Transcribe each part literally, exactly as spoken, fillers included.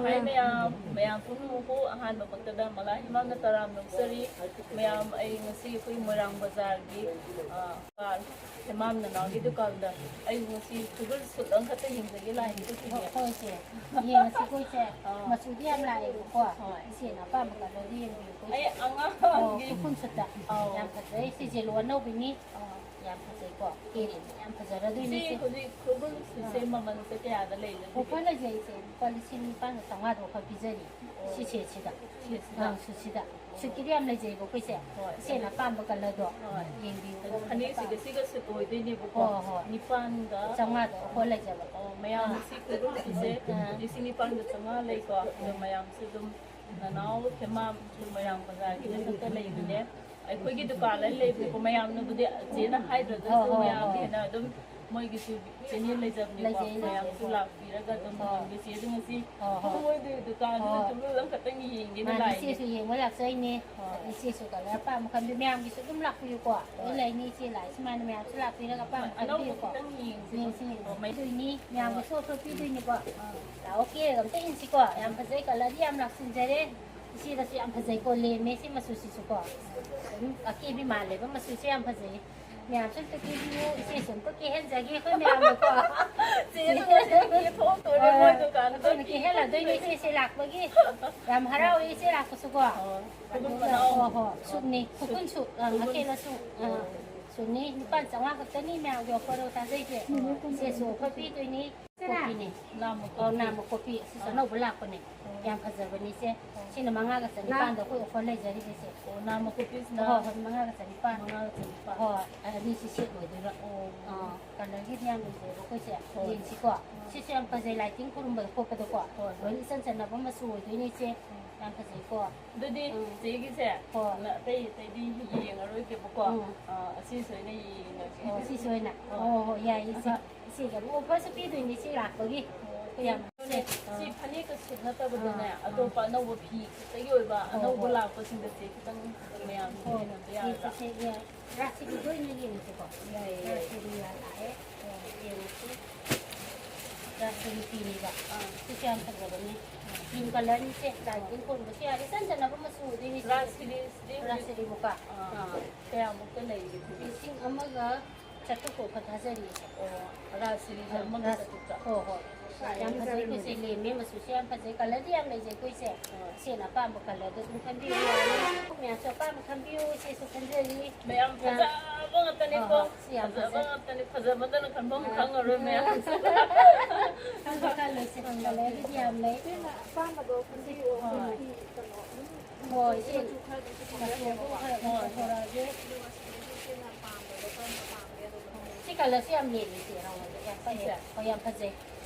ꯍꯥꯏ ꯃꯌꯥꯝ, ꯃꯌꯥꯝ ꯄꯨꯝꯅꯃꯛꯄꯨ ꯑꯍꯥꯟꯕꯃꯛꯇꯗ ꯃꯂꯥ ꯍꯤꯃꯥꯝꯅ ꯇꯔꯥꯝꯅ ꯑꯣꯛꯆꯔꯤ꯫ ꯃꯌꯥꯝ, ꯑꯩ ꯉꯁꯤ ꯑꯩꯈꯣꯏ ꯃꯣꯏꯔꯥꯡ ꯕꯖꯥꯔꯒꯤ, ꯑ, ꯗꯨꯀꯥꯟ, ꯍꯤꯃꯥꯝ ꯅꯅꯥꯎꯒꯤ ꯗꯨꯀꯥꯟꯗ ꯑꯩ ꯉꯁꯤ ꯈꯨꯗꯣꯜ ꯁꯨꯠ ꯑꯃꯈꯛꯇ ꯌꯦꯡꯖꯒꯦ ꯂꯥꯛꯏꯅꯤ꯫ ꯍꯣꯏ, ꯍꯣꯏ, ꯏꯆꯦ꯫ ꯌꯦꯡꯉꯁꯤꯀꯣ, ꯏꯆꯦ꯫ ꯑꯥ꯫ ꯃꯆꯨꯗꯤ ꯌꯥꯝ ꯂꯥꯛꯑꯦꯕꯀꯣ꯫ ꯍꯣꯏ꯫ ꯏꯆꯦꯅ ꯑꯄꯥꯝꯕ ꯀꯂꯔꯗꯨ ꯌꯦꯡꯕꯤꯌꯨꯀꯣ, ꯏꯆꯦ꯫ ꯑꯩ ꯑꯉꯥꯡꯒꯤ꯫ ꯑꯣ, ꯈꯨꯔꯈꯨꯜ ꯁꯨꯠꯇ꯫ ꯑꯧ꯫ ꯌꯥꯝ ꯐꯖꯩ꯫ ꯁꯤꯁꯦ ꯂꯣ ꯑꯅꯧꯕꯤꯅꯤ꯫ ꯑꯥ꯫ ꯌꯥꯝ ꯐꯖꯩꯀꯣ꯫ ꯀꯦꯔꯦꯅꯦ꯫ ꯌꯥꯝ ꯐꯖꯔꯗꯣꯏꯅꯤ, ꯏꯆꯦ, ꯏꯆꯦ꯫ ꯍꯧꯖꯤꯛ ꯈꯨꯔꯈꯨꯜ ꯁꯨꯠꯁꯦ, ꯑꯥ, ꯃꯃꯜꯁꯦ ꯀꯌꯥꯗ ꯂꯩꯒꯦ? ꯑꯣꯐꯔ ꯂꯩꯖꯩ, ꯏꯆꯦ꯫ ꯂꯨꯄꯥ ꯂꯤꯁꯤꯡ ꯅꯤꯄꯥꯟꯒ ꯆꯥꯝꯃꯉꯥꯗ ꯑꯣꯐꯔ ꯄꯤꯖꯔꯤ꯫ ꯑꯣ꯫ ꯁꯤ ꯁꯦꯠꯁꯤꯗ꯫ ꯁꯦꯠꯁꯤꯗ꯫ ꯑꯥ, ꯁꯨꯠꯁꯤꯗ꯫ ꯁꯨꯠꯀꯤꯗꯤ ꯌꯥꯝ ꯂꯩꯖꯩꯕꯀꯣ, ꯑꯩꯈꯣꯏꯁꯦ꯫ ꯍꯣꯏ꯫ ꯏꯆꯦꯅ ꯑꯄꯥꯝꯕ ꯀꯂꯔꯗꯣ꯫ ꯍꯣꯏ꯫ ꯌꯦꯡꯕꯤꯌꯨ꯫ ꯑꯗꯣ ꯐꯅꯦꯛꯁꯤꯒ ꯁꯤꯒ ꯁꯨꯠ ꯑꯣꯏꯗꯣꯏꯅꯦꯕꯀꯣ꯫ ꯍꯣꯏ, ꯍꯣꯏ꯫ ꯅꯤꯄꯥꯟꯒ ꯆꯥꯝꯃꯉꯥꯗ ꯑꯣꯐꯔ ꯂꯩꯖꯕ꯫ ꯑꯣ, ꯃꯌꯥꯝ ꯑꯥ꯫ ꯁꯤ ꯈꯨꯔꯈꯨꯜꯁꯦ ꯑꯥ꯫ ꯂꯤꯁꯤꯡ ꯅꯤꯄꯥꯟꯒ ꯆꯥꯝꯃꯉꯥ ꯂꯩꯀꯣ꯫ ꯑꯗꯣ ꯃꯌꯥꯝꯁꯨ ꯑꯗꯨꯝ ꯅꯅꯥꯎ ꯍꯦꯃꯥꯝ ꯃꯣꯏꯔꯥꯡ ꯕꯖꯥꯔꯒꯤ ꯃꯊꯛꯇ ꯂꯩꯕꯅꯦ꯫ ꯑꯩꯈꯣꯏꯒꯤ ꯗꯨꯀꯥꯟꯗ ꯂꯩꯕꯅꯦꯀꯣ꯫ ꯃꯌꯥꯝꯅꯕꯨꯗꯤ ꯆꯦꯅ ꯍꯥꯏꯗ꯭ꯔꯒꯁꯨ ꯍꯣꯏ, ꯍꯣꯏ, ꯃꯌꯥꯝꯒꯤ ꯍꯣꯏ꯫ ꯍꯦꯟꯅ ꯑꯗꯨꯝ ꯃꯣꯏꯒꯤꯁꯨ ꯆꯦꯅꯦꯜ ꯂꯩꯖꯕꯅꯦꯀꯣ꯫ ꯂꯩꯖꯩ, ꯂꯩꯖꯩ꯫ ꯃꯌꯥꯝꯁꯨ ꯂꯥꯛꯄꯤꯔꯒ ꯑꯗꯨꯝ ꯍꯣꯏ꯫ ꯌꯦꯡꯕꯤꯁꯤ꯫ ꯑꯗꯨ ꯉꯁꯤ ꯍꯣꯏ, ꯍꯣꯏ꯫ ꯃꯣꯏꯗꯤ ꯗꯨꯀꯥꯟꯗꯨꯗ ꯍꯣꯏ꯫ ꯇꯨꯝꯂꯨ ꯑꯃꯈꯛꯇꯪ ꯌꯦꯡꯒꯦꯅ ꯃꯥꯅꯤ, ꯂꯥꯛꯏꯅꯦ꯫ ꯏꯆꯦꯁꯨ ꯌꯦꯡꯕ ꯂꯥꯛꯆꯩꯅꯦ꯫ ꯍꯣꯏ꯫ ꯏꯆꯦꯁꯨ ꯀꯂꯔ ꯑꯄꯥꯝꯕ ꯈꯟꯕꯤ ꯃꯌꯥꯝꯒꯤꯁꯨ ꯑꯗꯨꯝ ꯂꯥꯛꯄꯤꯌꯨꯀꯣ꯫ ꯂꯣꯏ ꯍꯣꯏ꯫ ꯂꯩꯅꯤ ꯏꯆꯦ ꯂꯥꯛꯑꯦ꯫ ꯁꯨꯃꯥꯏꯅ ꯃꯌꯥꯝꯁꯨ ꯂꯥꯛꯄꯤꯔꯒ ꯑꯄꯥꯝꯕ ꯍꯣꯏ, ꯑꯅꯧꯕ ꯈꯟꯕꯤꯌꯨꯀꯣ꯫ ꯈꯤꯇꯪ ꯌꯦꯡꯁꯤ꯫ ꯌꯦꯡꯁꯤ, ꯌꯦꯡꯁꯤ꯫ ꯍꯣꯏ, ꯃꯩ-, ꯄꯤꯗꯣꯏꯅꯤ, ꯃꯌꯥꯝꯒꯤꯁꯨ ꯑꯣꯐꯔ ꯄꯤꯗꯣꯏꯅꯤꯀꯣ꯫ ꯑꯥ꯫ ꯂꯥꯛꯑꯣ, ꯀꯦꯔꯒ ꯑꯝꯇ ꯏꯟꯁꯤꯀꯣ꯫ ꯌꯥꯝ ꯐꯖꯩ, ꯀꯂꯔꯗꯤ ꯌꯥꯝ ꯂꯥꯛꯁꯤꯟꯖꯔꯦ꯫ ꯏꯆꯦꯗꯁꯨ ꯌꯥꯝ ꯐꯖꯩꯀꯣ, ꯂꯦꯝꯃꯦ ꯁꯤ ꯃꯆꯨꯁꯤꯁꯨꯀꯣ꯫ ꯑꯗꯨꯝ ꯑꯀꯦꯕꯤ ꯃꯥꯜꯂꯦꯕ, ꯃꯆꯨꯁꯦ ꯌꯥꯝ ꯐꯖꯩ꯫ ꯃꯌꯥꯝꯁꯨ ꯑꯝꯇ ꯀꯦꯕꯤꯌꯨ, ꯏꯆꯦꯁꯨ ꯑꯝꯇ ꯀꯦꯍꯟꯖꯒꯦ ꯑꯩꯈꯣꯏ ꯃꯌꯥꯝꯅꯀꯣ꯫ ꯆꯦꯁꯨ ꯉꯁꯤ ꯀꯦꯊꯣꯛꯇꯣꯔꯦ, ꯍꯣꯏ, ꯃꯣꯏ ꯗꯨꯀꯥꯟꯗ ꯑꯩꯈꯣꯏꯅ ꯐꯤ ꯀꯦꯍꯜꯂꯗꯣꯏꯅꯦ ꯈꯟꯗꯣꯏꯅꯦ꯫ ꯏꯆꯦꯁꯦ ꯂꯥꯛꯄꯒꯤ꯫ ꯌꯥꯝ ꯍꯔꯥꯎꯋꯦ ꯏꯆꯦ ꯂꯥꯛꯄꯁꯨꯀꯣ꯫ ꯑꯣ, ꯈꯨꯔꯈꯨꯜ ꯃꯅꯥꯎ꯫ ꯍꯣꯏ, ꯍꯣꯏ, ꯁꯨꯠꯅꯤ, ꯈꯨꯔꯈꯨꯜ ꯁꯨꯠ, ꯑꯥ, ꯈꯨꯔꯈꯨꯜ꯫ ꯑꯀꯦꯕ ꯁꯨꯠ, ꯑꯥ, ꯑꯣ꯫ ꯁꯨꯠꯅꯤ, ꯂꯨꯄꯥ ꯆꯥꯝꯃꯉꯥ ꯈꯛꯇꯅꯤ, ꯃꯌꯥꯝꯒꯤ ꯑꯣꯐꯔ ꯊꯥꯖꯩꯁꯦ꯫ ꯏꯆꯦꯁꯨ ꯑꯣꯐꯔ ꯄꯤꯗꯣꯏꯅꯤ꯫ ꯀꯣꯄꯤꯅꯦ꯫ ꯅꯥꯝꯃ ꯑꯧ, ꯀꯣꯄꯤ꯫ ꯅꯥꯝꯃ ꯀꯣꯄꯤ꯫ ꯁꯤꯁꯨ ꯑꯧ꯫ ꯑꯅꯧꯕ ꯂꯥꯛꯄꯅꯦ꯫ ꯑꯧ꯫ ꯌꯥꯝ ꯐꯖꯕꯅꯤ, ꯏꯆꯦ꯫ ꯑꯧ꯫ ꯁꯤꯅ ꯃꯉꯥꯒ ꯆꯅꯤꯄꯥꯟꯗ ꯑꯩꯈꯣꯏ ꯑꯣꯐꯔ ꯂꯩꯖꯔꯤꯁꯦ, ꯏꯆꯦ꯫ ꯑꯣ, ꯅꯥꯝꯃ ꯀꯣꯄꯤꯁꯤꯅ ꯍꯣꯏ, ꯍꯣꯏ, ꯃꯉꯥꯒ ꯆꯅꯤꯄꯥꯟ꯫ ꯃꯉꯥꯒ ꯆꯅꯤꯄꯥꯟ꯫ ꯍꯣꯏ, ꯑꯅꯤꯁꯤ ꯁꯦꯠ ꯑꯣꯏꯗꯣꯏꯕ꯫ ꯑꯣ꯫ ꯑꯥ, ꯀꯂꯔꯒꯤꯗꯤ ꯌꯥꯝ ꯂꯩꯖꯩꯕ ꯑꯩꯈꯣꯏꯁꯦ꯫ ꯍꯣꯏ꯫ ꯌꯦꯡꯁꯤꯀꯣ꯫ ꯁꯤꯁꯨ ꯌꯥꯝ ꯐꯖꯩ, ꯂꯥꯏꯇꯤꯡ ꯈꯨꯔꯨꯝꯕꯗ ꯈꯣꯠꯄꯗꯀꯣ꯫ ꯍꯣꯏ, ꯍꯣꯏ꯫ ꯂꯣꯏꯅ ꯏꯆꯟ ꯆꯟꯅꯕ ꯃꯆꯨ ꯑꯣꯏꯗꯣꯏꯅꯦ, ꯏꯆꯦ꯫ ꯎꯝ꯫ ꯌꯥꯝ ꯐꯖꯩꯀꯣ꯫ ꯑꯗꯨꯗꯤ ꯎꯝ꯫ ꯆꯦꯒꯤꯁꯦ ꯍꯣꯏ꯫ ꯑꯇꯩ ꯑꯇꯩꯗꯤ ꯌꯦꯡꯉꯔꯣꯏꯒꯦꯕꯀꯣ꯫ ꯎꯝ꯫ ꯑꯥ, ꯑꯁꯤꯁꯦ ꯑꯣꯏꯅ ꯌꯦꯡꯉꯒꯦ꯫ ꯑꯣ, ꯁꯤꯁꯦ ꯑꯣꯏꯅ? ꯍꯣꯏ꯫ ꯑꯣ, ꯍꯣꯏ, ꯌꯥꯏꯌꯦ, ꯏꯆꯦ꯫ ꯑꯍꯥ꯫ ꯏꯆꯦꯒꯤ ꯑꯗꯨꯝ ꯑꯣꯐꯔꯁꯨ ꯄꯤꯗꯣꯏꯅꯦ, ꯏꯆꯦ ꯂꯥꯛꯄꯒꯤ꯫ ꯑꯣ, ꯑꯩꯈꯣꯏ ꯌꯥꯝ ꯏꯆꯦ, ꯁꯤ ꯑꯥ꯫ ꯐꯅꯦꯛꯀ ꯁꯨꯠ ꯅꯠꯇꯕꯗꯅꯦ, ꯑꯥ, ꯑꯇꯣꯞꯄ ꯑꯥ꯫ ꯑꯅꯧꯕ ꯐꯤ ꯈꯛꯇꯒꯤ ꯑꯣꯏꯕ ꯍꯣꯏ, ꯑꯅꯧꯕ ꯍꯣꯏ꯫ ꯂꯥꯛꯄꯁꯤꯡꯗꯁꯦ ꯈꯤꯇꯪ ꯃꯌꯥꯝ ꯍꯣꯏ꯫ ꯌꯦꯡꯍꯟꯕ ꯌꯥꯒꯗ꯭ꯔꯥ? ꯌꯦꯡꯁꯤꯁꯦ, ꯌꯥꯏ꯫ ꯔꯥꯁꯇ꯭ꯔꯤꯒꯤꯗ ꯑꯣꯏꯅ ꯌꯦꯡꯉꯁꯤꯀꯣ꯫ ꯌꯥꯏꯌꯦ, ꯌꯥꯏꯌꯦ꯫ ꯔꯥꯁꯇ꯭ꯔꯤꯒꯤ ꯌꯥꯝ ꯂꯥꯛꯑꯦ꯫ ꯌꯦꯡꯉꯁꯤ꯫ ꯔꯥꯁꯇ꯭ꯔꯤꯒꯤ ꯐꯤꯅꯦꯕ꯫ ꯑꯥ꯫ ꯁꯤꯁꯨ ꯌꯥꯝ ꯐꯖꯕꯅꯦ꯫ ꯀ꯭ꯔꯤꯝ ꯀꯂꯔꯅꯤꯁꯦ, ꯂꯥꯏꯠ ꯄꯤꯡ ꯀꯣꯟꯕꯁꯨ ꯌꯥꯔꯦ, ꯏꯆꯟ ꯆꯟꯅꯕ ꯃꯆꯨ ꯑꯣꯏꯗꯣꯏꯅꯤ ꯁꯤꯗꯤ꯫ ꯔꯥꯁꯇ꯭ꯔꯤꯁꯤꯗꯤ ꯍꯧꯖꯤꯛ, ꯔꯥꯁꯇ꯭ꯔꯤꯕꯨꯀ꯫ ꯑꯥ, ꯑꯥ꯫ ꯀꯌꯥꯃꯨꯛꯇ ꯂꯩꯒꯦ ꯐꯤꯗꯤ? ꯂꯤꯁꯤꯡ ꯑꯃꯒ ꯆꯥꯇ꯭ꯔꯨꯛ ꯐꯥꯎꯕ ꯊꯥꯖꯔꯤ꯫ ꯑꯣ, ꯔꯥꯁꯇ꯭ꯔꯤꯁꯦ ꯑꯥ, ꯑꯃꯒ ꯔꯥꯁ-, ꯆꯥꯇ꯭ꯔꯨꯛꯇ? ꯍꯣꯏ, ꯍꯣꯏ꯫ ꯌꯥꯝ ꯐꯖꯩ, ꯐꯖꯩ, ꯂꯦꯝꯃꯦ, ꯃꯆꯨꯁꯨ ꯌꯥꯝ ꯐꯖꯩ, ꯀꯂꯔꯗꯤ ꯌꯥꯝ ꯂꯩꯖꯩ ꯑꯩꯈꯣꯏꯁꯦ꯫ ꯍꯣꯏ꯫ ꯏꯆꯦꯅ ꯑꯄꯥꯝꯕ ꯀꯂꯔꯗꯣ ꯑꯗꯨꯝ ꯈꯟꯕꯤꯌꯨ ꯌꯥꯅꯤ꯫ ꯃꯌꯥꯝꯁꯨ ꯑꯄꯥꯝꯕ ꯈꯟꯕꯤꯌꯨ, ꯏꯆꯦꯁꯨ ꯈꯟꯖꯔꯤ꯫ ꯃꯌꯥꯝ ꯌꯥꯝ ꯐꯖꯕ ꯉꯥꯛꯇꯅꯤꯀꯣ꯫ ꯍꯣꯏ, ꯍꯣꯏ, ꯁꯤ ꯌꯥꯝ ꯐꯖꯕ ꯐꯖꯩ꯫ ꯉꯥꯛꯇꯅꯤ꯫ ꯐꯖꯕꯗꯅ ꯈꯟꯐꯝ ꯑꯥ꯫ ꯈꯪꯉꯔꯣꯏ ꯃꯌꯥꯝꯁꯦ꯫ ꯈꯟꯕ ꯈꯜꯂꯁꯦ꯫ ꯀꯂꯔꯒꯤꯗꯤ ꯌꯥꯝ ꯂꯩ꯫ ꯏꯆꯦꯅ ꯑꯄꯥꯝꯕꯗꯣ ꯈꯟꯕꯤꯌꯨ꯫ ꯍꯣꯏ꯫ ꯑꯩꯈꯣꯏꯒꯤ ꯀꯩꯅꯣ ꯑꯗꯨꯝ ꯍꯣꯏ, ꯏꯆꯦ꯫ ꯃꯆꯨ ꯈꯔ ꯑꯗꯨꯝ ꯁꯤꯖꯤꯟꯅꯕ ꯃꯆꯨꯗꯣ ꯌꯥꯏꯀꯣ꯫ ꯈꯔ ꯑꯗꯨꯝ ꯍꯣꯏ꯫ ꯄꯨꯊꯣꯔꯛꯑꯒꯦ꯫ ꯑꯗꯨꯒ ꯁꯤꯗꯩꯁꯤꯗ ꯏꯆꯦꯅ ꯄꯥꯝꯕꯗꯣ ꯀꯔꯝꯕ ꯄꯥꯝꯒꯦ ꯑꯗꯣ ꯑꯗꯨꯝ ꯍꯥꯏꯔꯛꯑꯣ꯫ ꯁꯤ ꯀꯂꯔꯁꯦ ꯌꯥꯝ ꯂꯦꯝꯃꯦ ꯏꯆꯦ, ꯍꯥꯎꯋꯦ, ꯌꯥꯝ ꯐꯖꯩ꯫ ꯁꯤꯁꯦ? ꯍꯣꯏ, ꯌꯥꯝ ꯐꯖꯩ꯫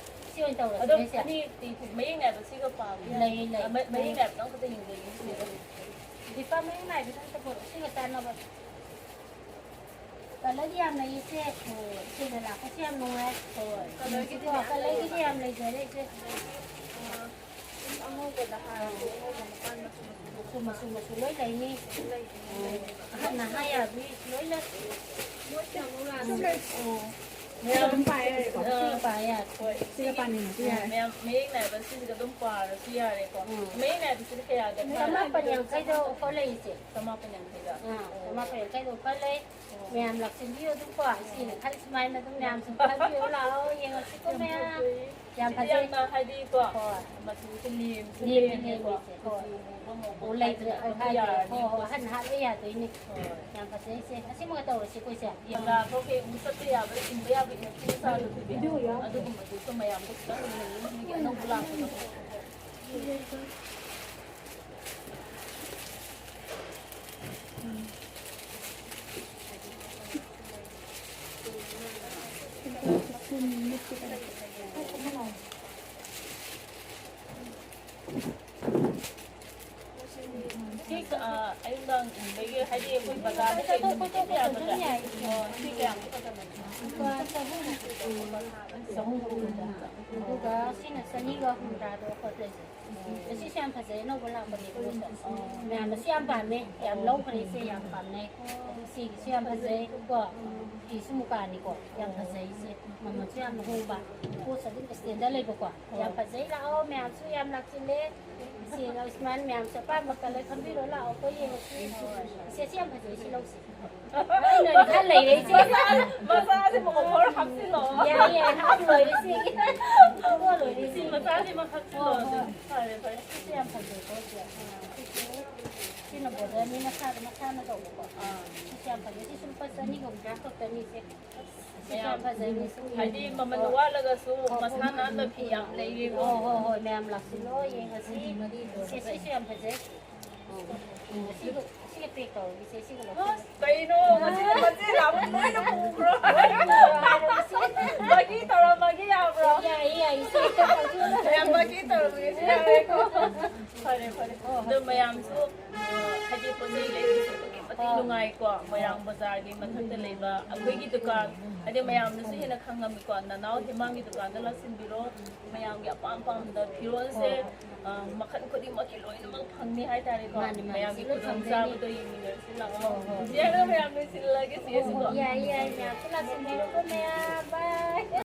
ꯁꯤ ꯑꯣꯏꯅ ꯇꯧꯔꯁꯤ ꯑꯗꯣ ꯏꯆꯦ꯫ ꯑꯅꯤ ꯃꯌꯦꯛ ꯅꯥꯏꯕ ꯁꯤꯒ ꯄꯥꯝꯃꯤ꯫ ꯂꯩ, ꯂꯩ꯫ ꯑ, ꯃ-, ꯃꯌꯦꯛ ꯅꯥꯏꯕꯗꯣ ꯑꯃꯈꯛꯇ ꯌꯦꯡꯖꯒꯦ ꯁꯤꯗ꯫ ꯗꯤꯄꯥ ꯃꯌꯦꯛ ꯅꯥꯏꯕꯗꯣ ꯑꯝꯇ ꯄꯨꯔꯛꯑꯣ, ꯁꯤꯒ ꯆꯥꯟꯅꯕ꯫ ꯀꯂꯔ ꯌꯥꯝ ꯂꯩ ꯏꯆꯦ꯫ ꯍꯣꯏ꯫ ꯏꯆꯦꯅ ꯂꯥꯛꯄꯁꯦ ꯌꯥꯝ ꯅꯨꯡꯉꯥꯏ꯫ ꯍꯣꯏ꯫ ꯀꯂꯔꯒꯤꯗꯤ ꯁꯤꯀꯣ, ꯃꯌꯥꯝ ꯀꯂꯔꯒꯤꯗꯤ ꯂꯩꯌꯦꯕ꯫ ꯌꯥꯝ ꯂꯩꯖꯔꯦ ꯏꯆꯦ꯫ ꯑꯗꯒꯤ, ꯑ, ꯑꯗꯨꯝ ꯑꯉꯧꯕꯗ ꯍꯥꯏꯔꯁꯨ ꯑꯉꯧꯕ ꯃꯄꯥꯟ ꯃꯆꯨ ꯃꯆꯨ ꯃꯆꯨ, ꯃꯆꯨ, ꯃꯆꯨ ꯂꯣꯏ ꯂꯩꯅꯤ꯫ ꯂꯩꯅꯤ, ꯂꯩꯅꯤ꯫ ꯑꯍꯟ ꯅꯍꯥ ꯌꯥꯕꯤ ꯂꯣꯏꯅ꯫ ꯃꯣꯏꯁꯤꯅ ꯑꯃꯨꯛ ꯂꯥꯛꯑꯒ ꯁꯨꯝ ꯂꯩ꯫ ꯑꯣ꯫ ꯁꯤꯒ ꯑꯗꯨꯝ ꯄꯥ ꯌꯥꯔꯦꯀꯣ? ꯑ, ꯁꯤꯒ ꯄꯥ ꯌꯥꯔꯦ꯫ ꯍꯣꯏ꯫ ꯁꯤꯒ ꯁꯤꯒꯤ ꯄꯥꯅꯤꯡꯉꯁꯨ ꯌꯥꯔꯦ꯫ ꯃꯌꯥꯝ ꯃꯌꯦꯛ ꯅꯥꯏꯕ ꯁꯤꯁꯤꯒ ꯑꯗꯨꯝ ꯄꯥꯔꯁꯨ ꯌꯥꯔꯦꯀꯣ꯫ ꯎꯝ꯫ ꯃꯌꯦꯛ ꯅꯥꯏꯕꯁꯤꯗꯤ ꯀꯌꯥꯒ ꯊꯥꯒꯦ? ꯆꯃꯥꯄꯟ ꯌꯥꯡꯈꯩꯗ ꯑꯣꯐꯔ ꯂꯩ ꯏꯆꯦ꯫ ꯆꯃꯥꯄꯟ ꯌꯥꯡꯈꯩꯗ? ꯑꯥ, ꯑꯣ꯫ ꯆꯃꯥꯄꯟ ꯌꯥꯡꯈꯩꯗ ꯑꯣꯐꯔ ꯂꯩ꯫ ꯑꯣ꯫ ꯃꯌꯥꯝ ꯂꯥꯛꯁꯤꯟꯕꯤꯌꯨ ꯑꯗꯨꯝꯀꯣ꯫ ꯏꯆꯦꯅ ꯈꯜꯂꯤ ꯁꯨꯃꯥꯏꯅ ꯑꯗꯨꯝ ꯃꯌꯥꯝꯁꯨ ꯈꯟꯕꯤꯌꯨ ꯂꯥꯛꯑꯣ, ꯌꯦꯡꯉꯁꯤꯀꯣ ꯌꯥꯝ ꯃꯌꯥꯝ꯫ ꯐꯖꯩ꯫ ꯌꯥꯝ ꯁꯤꯗꯤ ꯐꯖꯩ꯫ ꯌꯥꯝꯅ ꯍꯥꯏꯗꯤꯀꯣ, ꯍꯣꯏ꯫ ꯃꯆꯨꯁꯦ ꯂꯦꯝꯁꯨ ꯂꯦꯝꯃꯦ, ꯂꯦꯝꯃꯦꯀꯣ꯫ ꯂꯦꯝꯃꯦ, ꯍꯣꯏ꯫ ꯀꯨꯆꯨ ꯃꯨꯕ ꯉꯧꯕ ꯑꯣ, ꯂꯩꯇ꯭ꯔꯦ꯫ ꯈꯥꯏꯗꯅ ꯑꯣ, ꯑꯗꯨꯝ ꯍꯥꯏꯗꯤ, ꯍꯣꯏ, ꯌꯥꯔꯅꯤꯀꯣ꯫ ꯍꯣꯏ, ꯑꯍꯟ ꯍꯥꯞꯄ ꯌꯥꯗꯣꯏꯅꯦ꯫ ꯍꯣꯏ꯫ ꯌꯥꯝ ꯐꯖꯩ ꯏꯆꯦ꯫ ꯑꯁꯤꯃꯒ ꯇꯧꯔꯁꯤꯀꯣ ꯏꯆꯦ꯫ ꯕꯖꯥꯔ ꯐꯥꯎ ꯀꯩ ꯑꯃꯨꯛ ꯆꯠꯄ ꯌꯥꯕ, ꯏꯟꯕ ꯌꯥꯕ ꯏꯅꯔꯖꯤ ꯃꯆꯥꯗꯨ ꯄꯤꯕꯤꯌꯣ꯫ ꯑꯗꯨꯒꯨꯝꯕꯗꯨꯁꯨ ꯃꯌꯥꯝꯗ ꯈꯤꯇꯪ ꯌꯦꯡꯍꯟꯅꯤꯡꯉꯤ, ꯃꯤꯒꯤ ꯑꯅꯧꯕ ꯂꯥꯛꯄꯗꯣ꯫ ꯁꯤ, ꯑ, ꯑꯌꯨꯛ ꯅꯨꯡꯗꯥꯡ ꯏꯟꯕꯒꯤ, ꯍꯥꯏꯗꯤ, ꯑꯩꯈꯣꯏ ꯕꯖꯥꯔꯗ ꯀꯩꯒꯨꯝꯕ ꯆꯠꯄ ꯌꯥꯒꯗ꯭ꯔꯥ? ꯑꯣ, ꯁꯤ ꯀꯌꯥꯃꯨꯛ ꯆꯠꯀꯗꯕꯅꯣ? ꯆꯍꯨꯝ꯫ ꯑꯗꯨꯒ ꯁꯤꯅ ꯆꯅꯤꯒ ꯍꯨꯝꯗ꯭ꯔꯥꯗꯣ ꯑꯩꯈꯣꯏ ꯂꯩꯖꯩ꯫ ꯑꯁꯤꯁꯨ ꯌꯥꯝ ꯐꯖꯩ, ꯑꯅꯧꯕ ꯂꯥꯛꯄꯅꯦ꯫ ꯃꯌꯥꯝꯅꯁꯨ ꯌꯥꯝ ꯄꯥꯝꯃꯦ, ꯌꯥꯝ ꯂꯧꯈ꯭ꯔꯦ꯫ ꯏꯆꯦ ꯌꯥꯝ ꯄꯥꯝꯅꯩ꯫ ꯁꯤꯒꯤꯁꯨ ꯌꯥꯝ ꯐꯖꯩ ꯀꯣ꯫ ꯐꯤꯁꯨ ꯃꯨꯀꯥꯅꯤꯀꯣ, ꯌꯥꯝ ꯐꯖꯩ ꯏꯆꯦ꯫ ꯃꯃꯜꯁꯨ ꯌꯥꯝ ꯍꯣꯡꯕ, ꯄꯣꯠꯁꯨ ꯑꯗꯨꯝ ꯁ꯭ꯇꯦꯟꯗꯔ ꯂꯩꯕꯀꯣ꯫ ꯌꯥꯝ ꯐꯖꯩ, ꯂꯥꯛꯑꯣ꯫ ꯃꯌꯥꯝꯁꯨ ꯌꯥꯝ ꯂꯥꯛꯁꯤꯜꯂꯦ꯫ ꯏꯆꯦ ꯁꯨꯃꯥꯏꯅ ꯃꯌꯥꯝꯁꯨ ꯑꯄꯥꯝꯕ ꯀꯂꯔ ꯈꯟꯕꯤꯔꯣ, ꯂꯥꯛꯑꯣ꯫ ꯑꯩꯈꯣꯏ ꯌꯦꯡꯉꯁꯤ꯫ ꯏꯆꯦ ꯁꯤ ꯌꯥꯝ ꯐꯖꯩ, ꯁꯤ ꯂꯧꯁꯤ꯫ ꯑꯩꯅ ꯈꯔ ꯂꯩꯔꯦ ꯏꯆꯦ꯫ ꯃꯆꯥꯁꯤꯃ ꯑꯣꯐꯔ ꯍꯥꯞꯆꯤꯜꯂꯣ꯫ ꯌꯥꯏ, ꯌꯥꯏ, ꯍꯥꯞ ꯂꯣꯏꯔꯦ ꯏꯆꯦꯒꯤ꯫ ꯍꯥꯞꯄ ꯂꯣꯏꯔꯦ ꯁꯤ ꯏꯆꯦꯒꯤ꯫ ꯃꯆꯥꯁꯤꯃ ꯍꯥꯞꯆꯤꯜꯂꯣ꯫ ꯍꯣꯏ, ꯍꯣꯏ꯫ ꯑꯗꯨꯝ ꯐꯔꯦ, ꯐꯔꯦ꯫ ꯁꯤꯁꯨ ꯌꯥꯝ ꯐꯖꯩꯀꯣ ꯏꯆꯦ꯫ ꯁꯤꯁꯨ, ꯁꯤꯅ ꯕꯣꯔꯗꯔꯅꯤ, ꯃꯁꯥꯗ ꯃꯁꯥꯅ ꯇꯧꯕꯀꯣ꯫ ꯑꯥ꯫ ꯁꯤꯁꯨ ꯌꯥꯝ ꯐꯖꯩ꯫ ꯁꯤꯁꯨ ꯂꯨꯄꯥ ꯆꯅꯤꯒ ꯍꯨꯝꯗ꯭ꯔꯥ ꯈꯛꯇꯅꯤ ꯏꯆꯦ꯫ ꯁꯤꯁꯨ ꯌꯥꯝ ꯐꯖꯩ, ꯁꯤꯁꯨ꯫ ꯍꯥꯏꯗꯤ ꯃꯃꯜ ꯋꯥꯠꯂꯒꯁꯨ ꯃꯁꯥ ꯅꯥꯟꯕ ꯐꯤ ꯌꯥꯝ ꯂꯩꯔꯦꯀꯣ꯫ ꯍꯣꯏ, ꯍꯣꯏ, ꯍꯣꯏ, ꯃꯌꯥꯝ ꯂꯥꯛꯁꯤꯜꯂꯣ, ꯌꯦꯡꯉꯁꯤ꯫ ꯏꯆꯦ, ꯁꯤꯁꯨ ꯌꯥꯝ ꯐꯖꯩ꯫ ꯁꯤꯒ, ꯁꯤꯒ ꯄꯦꯛ ꯇꯧꯔꯒꯦ, ꯏꯆꯦ, ꯁꯤꯒ ꯂꯧꯁꯤꯜꯂꯣ꯫ ꯑꯁ, ꯀꯩꯅꯣ? ꯃꯁꯤꯅ ꯃꯆꯦ ꯂꯥꯛꯄ ꯂꯣꯏꯅ ꯄꯨꯈ꯭ꯔꯣ? ꯃꯥꯒꯤ ꯇꯧꯔꯝꯃꯒꯦ ꯌꯥꯕ꯭ꯔꯣ? ꯌꯥꯏꯌꯦ, ꯌꯥꯏꯌꯦ, ꯏꯆꯦ, ꯍꯦꯛꯇ ꯇꯧꯁꯤꯜꯂꯣ꯫ ꯃꯌꯥꯝ ꯃꯥꯒꯤ ꯇꯧꯔꯝꯃꯒꯦ ꯌꯥꯔꯦꯀꯣ꯫ ꯐꯔꯦ, ꯐꯔꯦ꯫ ꯑꯗꯣ ꯃꯌꯥꯝꯁꯨ, ꯑ, ꯍꯥꯏꯗꯤ ꯄꯣꯠ ꯆꯩ ꯂꯩꯕꯁꯨ ꯑꯗꯨꯛꯀꯤ ꯃꯇꯤꯛ ꯅꯨꯡꯉꯥꯏꯀꯣ꯫ ꯃꯣꯏꯔꯥꯡ ꯕꯖꯥꯔꯒꯤ ꯃꯊꯛꯇ ꯂꯩꯕ ꯑꯩꯈꯣꯏꯒꯤ ꯗꯨꯀꯥꯟ, ꯍꯥꯏꯗꯤ ꯃꯌꯥꯝꯅꯁꯨ ꯍꯦꯟꯅ ꯈꯪꯉꯝꯃꯤꯀꯣ꯫ ꯅꯅꯥꯎ ꯍꯦꯃꯥꯡꯒꯤ ꯗꯨꯀꯥꯟꯗ ꯂꯥꯛꯁꯤꯟꯕꯤꯔꯣ꯫ ꯃꯌꯥꯝꯒꯤ ꯑꯄꯥꯝ ꯄꯥꯝꯗ ꯐꯤꯔꯣꯜꯁꯦ, ꯑ, ꯃꯈꯜ ꯈꯨꯗꯤꯡꯃꯛꯀꯤ ꯂꯣꯏꯅꯃꯛ ꯐꯪꯅꯤ ꯍꯥꯏꯇꯥꯔꯦꯀꯣ꯫ ꯃꯥꯅꯤ, ꯃꯥꯅꯤ꯫ ꯃꯌꯥꯝꯒꯤ ꯁꯤ ꯂꯣꯏ ꯈꯨꯗꯣꯡꯆꯥꯕꯗꯣ ꯐꯪꯗꯣꯏꯅꯦ꯫ ꯌꯦꯡꯃꯤꯟꯅꯔꯁꯤ ꯂꯥꯛꯑꯣ꯫ ꯍꯣꯏ, ꯍꯣꯏ꯫ ꯆꯦ, ꯑꯗꯣ ꯃꯌꯥꯝ ꯂꯣꯏꯁꯤꯜꯂꯒꯦ ꯆꯦꯁꯤꯀꯣ꯫ ꯌꯥꯏ, ꯌꯥꯏ, ꯃꯌꯥꯝꯁꯨ ꯂꯥꯛꯁꯤꯟꯕꯤꯔꯣꯀꯣ, ꯃꯌꯥꯝ꯫ ꯕꯥꯏ꯫